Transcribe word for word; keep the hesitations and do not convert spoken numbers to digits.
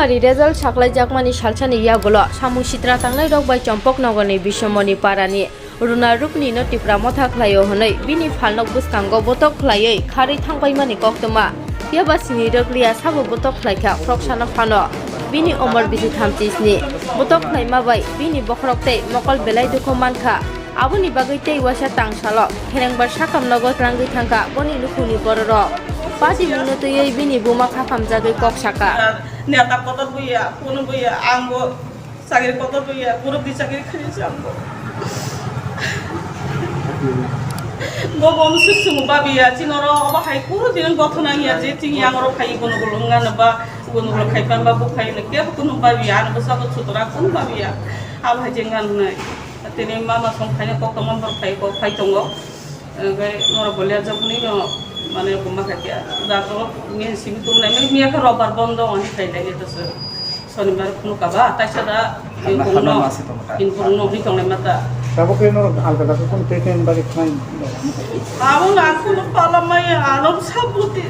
Ari result saklaijakmani salsani yagulo samung sitra tangnairok bai Chompoknogorni Bisomoni parani Runa Rukni no Tipra Motha khlaio hwnwi bini phalnok bwskango botok khlaiwi kharwi thangpaimani koktwma. Phiya ba sini rwkliya sabo botok khlaikha khoroksano phano. Bini omor bisi thamchi sni. Botok khlaima bai bini bokhorok tei mokol belai dukhu mankha. Aboni bagwi tei waisa tang salo kherengbar sakam nogo twlangwi thangkha boni nukhungni bororok. Pachimungno twiwi bini buma khakhamjagwi kok saka. Neta kotor buya, kunu buya, ang bo chakri kotor buya, puro di chakri khani se ang bo. Bo bo sik sumu babiya, chinoro obo hai puro din gothona ya je chini ang oro khai bono bolong ngana ba, bono bolong khai pan ba bo khai ne ke kunu babiya, ang bo sabo chutra kunu babiya. Abo hai je ngan nai. Tini mama song khai ne kok tongma bor khai kok khai tongo. Hwnkhe norok bo lerjakmani no, mane, buma khaikhe. Dato miya simi tumnai, miya khe robar bondo, ani khailai to se. Sonibar khunu kaba, taisa da, Hapna, hapna masi tongma ta. Inpung no hi tongnai mata. Tabuk khe norok alga dato kun treatment bari khlai. Abo na khunu pala mai, alom sabuti.